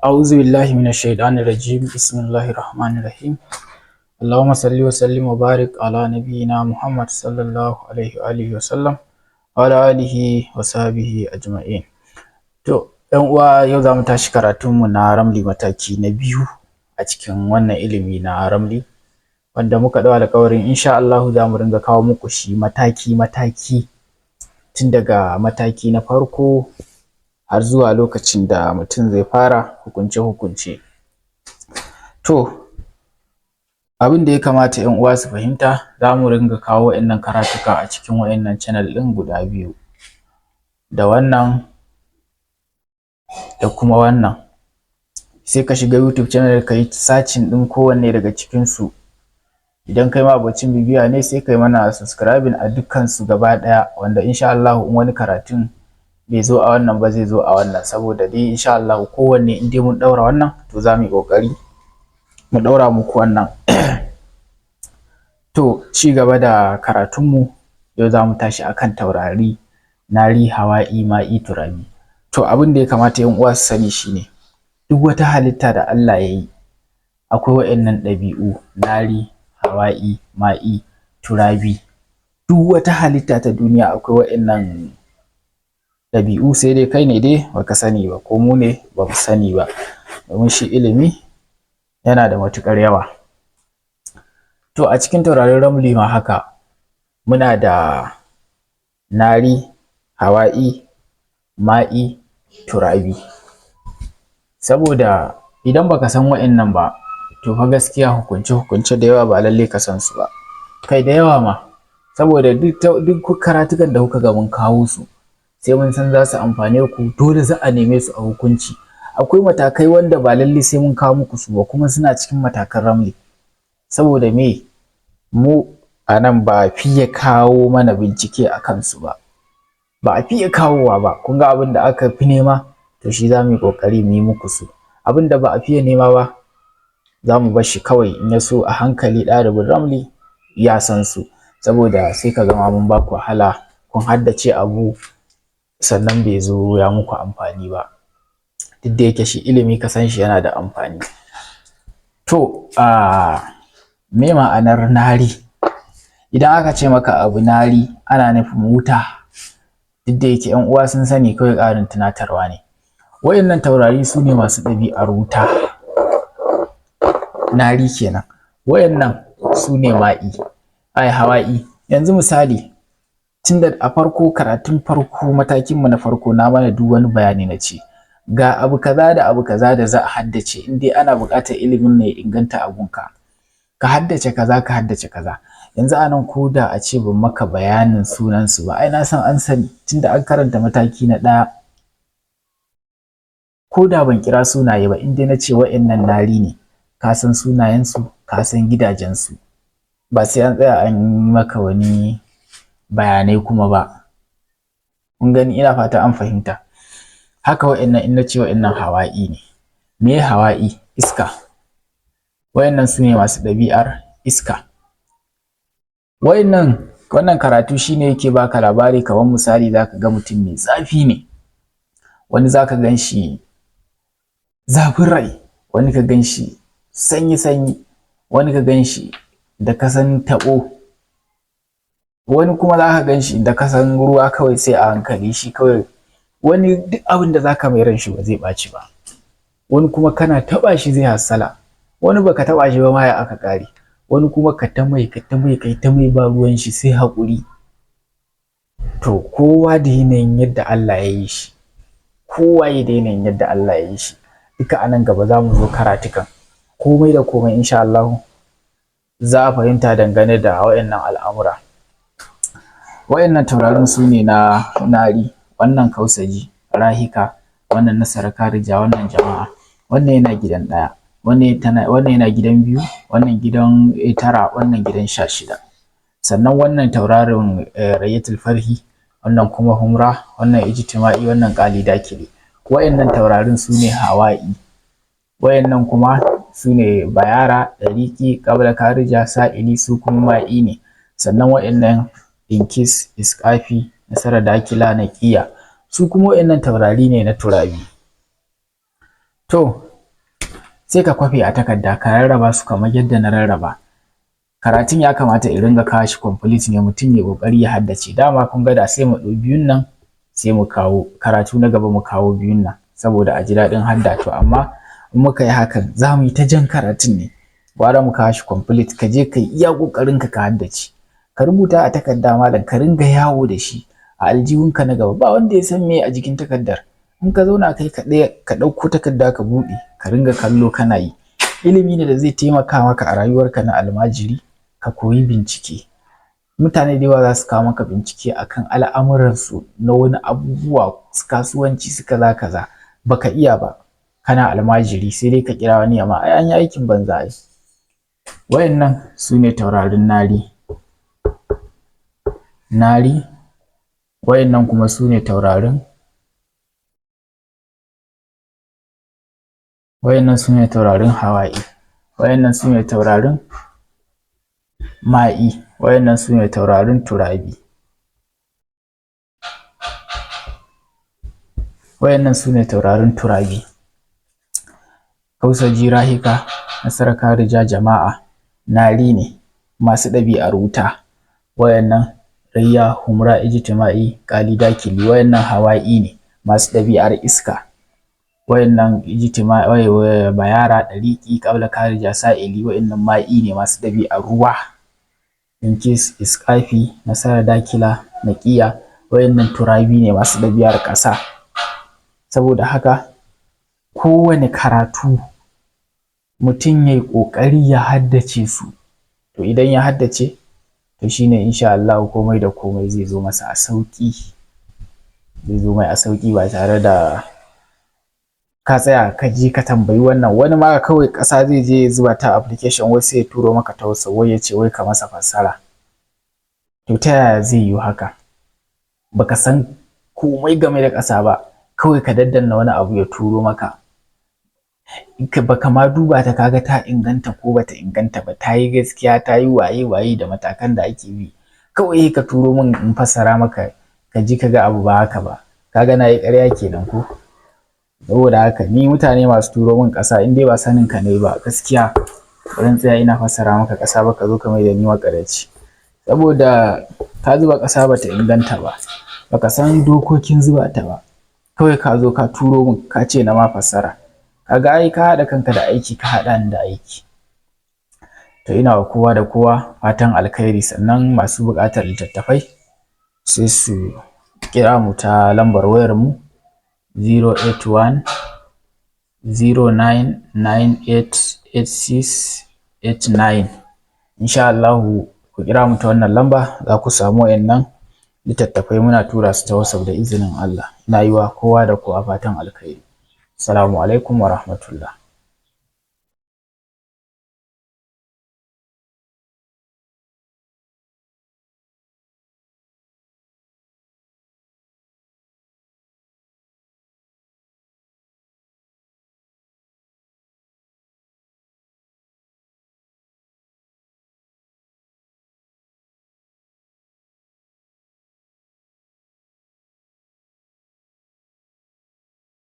أعوذ بالله من الشيطان الرجيم. بسم الله الرحمن الرحيم. اللهم صل وسلم وبارك على نبينا محمد صلى الله عليه وآله وسلم وعلى آله وصحبه أجمعين. To, ‘yan uwa, yau za mu tashi karatunmu na ramli mataki na biyu a cikin wannan ilimi na ramli, wanda muka ɗau alƙawarin insha Allahu za mu ringa kawo muku shi mataki-mataki, tun daga mataki na farko har zuwa lokacin da mutum zai fara hukunce-hukunce. To, abin da ya kamata ‘yan uwa su fahimta, za mu ringa kawo waɗannan karatuka a cikin waɗannan channel ɗin guda biyu, da wannan da kuma wannan. Sai ka shiga YouTube channel, ka yi searching ɗin kowanne daga cikinsu. Idan kai ma'abocin bibiya ne, sai kai mana subscribing a dukkansu gaba ɗaya, wanda insha Allahu in wani karatun bai zo a wannan ba, zai zo a wannan, saboda dai insha Allahu kowanne in dai mun ɗaura wannan, to za mu yi ƙoƙari mu ɗaura muku wannan. To, ci gaba da karatunmu, yau za mu tashi akan taurari nari, hawa'i, ma'i, turabi. To, abin da ya kamata ‘yan uwa su sani shine, duk wata halitta da Allah ya yi, akwai waɗannan ɗabi'u: nari, hawa'i, ma'i, turabi. Duk wata halitta ta duniya akwai waɗannan ɗabi'u, sai dai kai ne dai baka sani ba, ko mu ne ba mu sani ba, domin shi ilimi yana da matuƙar yawa. To, a cikin taurarin ramli ma haka, muna da nari, hawa'i, ma'i, turabi. Saboda idan baka san waɗannan ba, to fa gaskiya hukunce-hukunce da yawa ba lallai ka san su ba. Kai, da yawa ma, saboda duk karatukan da kuka ga mun kawo su, sai mun san za su amfane ku, dole za a neme su a hukunci. Akwai matakai wanda ba lallai sai mun kawo muku su ba, kuma suna cikin matakan ramli. Saboda me? Mu a nan ba fiye kawo mana bincike a kansu ba. Ba a fiye kawowa ba. Kun ga abin da aka fi nema, to shi za mu yi ƙoƙari mu yi muku su. Abin da ba a fiye nema ba, za mu bar shi kawai, in ya so a hankali ɗalibin ramli ya san su, saboda sai ka ga ma mun ba ku wahala, kun haddace abu, sannan bai zo ya muku amfani ba. Duk da yake shi ilimi ka san shi yana da amfani. To, me ma'anar nari? Idan aka ce maka abu nari, ana nufin wuta. Duk da yake ‘yan uwa sun sani, kawai ƙarin tunatarwa ne. Waɗannan taurari su ne masu ɗabi'ar wuta, nari kenan. Waɗannan su ne ma'i, ai hawa'i. Yanzu misali, tunda a farko, karatun farko, matakin mu na farko, na mana duk wani bayani, na ce ga abu kaza da abu kaza da za a haddace in dai ana buƙatar ilimin ne ya inganta a gunka. Ka haddace kaza, ka haddace kaza. Yanzu a nan, ko da a ce ban maka bayanin sunansu ba, ai na san an sani, tunda an karanta mataki na ɗaya. Ko da ban kira sunaye ba, in dai na ce waɗannan nari ne, ka san sunayensu, ka san gidajensu. Ba sai an tsaya an yi maka wani bayanai kuma ba. Kun gani, ina fata an fahimta. Haka waɗannan, in na ce waɗannan hawa'i ne. Meye hawa'i? Iska. Waɗannan su ne masu ɗabi'ar iska. Waɗannan, wannan karatu shine yake baka labari, kamar misali, zaka ga mutum mai zafi ne, wani zaka gan shi zafin rai, wani ka gan shi sanyi-sanyi, wani ka gan shi da kasan taɓo, wani kuma za ka gan shi da kasan ruwa, kawai sai a hankali shi kawai. Wani duk abin da zaka mai, ran shi ba zai ɓaci ba. Wani kuma kana taɓa shi zai hassala. Wani baka taɓa shi ba ma, ya aka ƙare. Wani kuma ka ta mai, ka ta mai, kai ta mai, ba ruwan shi, sai haƙuri. To, kowa da yanayin yadda Allah ya yi shi, kowa da yanayin yadda Allah ya yi shi. Duka a nan gaba za mu zo karatukan komai da komai, insha Allahu za a fahimta dangane da waɗannan al'amura. Waɗannan taurarin su ne na nari: wannan kausaji, rahika, wannan nasara karija, wannan jama'a. Wannan yana gidan ɗaya, wannan yana gidan biyu, wannan gidan tara, wannan gidan 16. Sannan wannan tauraron rayatul farhi, wannan kuma humra, wannan ijtima'i, wannan ƙali dakili. Waɗannan taurarin su ne hawa'i. Waɗannan kuma su ne bayara, ɗariƙi, ƙabla karija, sa'ili, su kuma ma'i ne. Sannan waɗannan inkis, iskafi, nasara dakila, naƙiya, su kuma waɗannan taurari ne na turabi. To, Sai ka kwafe a takarda, ka rarraba su kamar yadda na rarraba. Karatun ya kamata in ringa kawo shi complete ne, mutum ya ƙoƙari ya haddace. Dama kun ga da sai mu ɗau biyun nan, sai mu kawo karatu na gaba, mu kawo biyun nan saboda a ji daɗin hadda. To amma in muka yi hakan, za mu yi ta jan karatun ne. Gwara mu kawo shi complete, ka je ka yi iya ƙoƙarin ka, ka haddace, ka rubuta a takarda malam, ka ringa yawo da shi a aljihunka na gaba. Ba wanda ya san me a jikin takardar. In ka zauna kai kaɗai, ka ɗauko takarda ka buɗe, ka ringa kallo kana yi. Ilimi ne da zai taimaka maka a rayuwarka na almajiri. Ka koyi bincike. Mutane da yawa za su kawo maka bincike akan al'amuransu na wani abubuwa, kasuwanci su, kaza kaza, baka iya ba, kana almajiri, sai dai ka kira wani ya ma. Ai an yi aikin banza ai. Wayannan su ne taurarin nari nari. Wayannan kuma su ne taurarin, wayannan su ne taurarin hawa'i. Wayannan su ne taurarin ma'i. Wayannan su ne taurarin turabi. Wayannan su ne taurarin turabi. Kausaji, Rahika, Nasara, Karija, jama'a nari ne masu ɗabi'ar wuta. Wayannan Rayya, Humra, Ijtima'i, Ƙali, Dakili, wayannan hawa'i ne masu ɗabi'ar iska. Wayannan Ijtima'i, Bayara, Ɗariƙi, Ƙabla, Karija, Sa'ili, wayannan ma'i ne masu ɗabi'ar ruwa. Inkis, Iskafi, Nasara, Dakila, Naƙiya, wayannan turabi ne masu ɗabi'ar ƙasa. Saboda haka kowane karatu mutum yayi ƙoƙari ya haddace su. To idan ya haddace, to shine insha Allahu komai da komai zai zo masa a sauƙi, zai zo mai a sauƙi, ba tare da ka tsaya ka je ka tambayi wannan. Wani ma kawai ƙasa zai je ya zuba ta application, wai sai ya turo maka ta WhatsApp, wai ya ce wai ka masa fassara. To ta yaya zai yiwu haka? Baka san komai game da ƙasa ba, kawai ka daddanna wani abu ya turo maka, baka ma duba ta kaga ta inganta ko bata inganta ba, ta yi gaskiya, ta yi waye waye da matakan da ake bi. Kawai ka turo min in fassara maka, ka ji ka ga abu ba haka ba, kaga na yi ƙarya kenan ko? Saboda haka ni mutane masu turo min ƙasa, in dai ba sanin ka ne ba, gaskiya ba zan tsaya ina fassara maka ƙasa ba, ka zo ka mai da ni maƙaryaci, saboda ka zuba ƙasa bata inganta ba, baka san dokokin zuba ta ba, kawai ka zo ka turo min ka ce na ma fassara. Kaga ai ka haɗa kanka da aiki, ka haɗa ni da aiki. To ina wa kowa da kowa fatan alkhairi. Sannan masu buƙatar littattafai sai su kira mu ta lambar wayar mu 081 09988689. Insha Allahu ku kira mu ta wannan lamba, za ku samu wayannan littattafai. Muna tura su ta WhatsApp da izinin Allah. Ina yi wa kowa da kowa fatan alkhairi. Assalamu alaikum wa rahmatullah.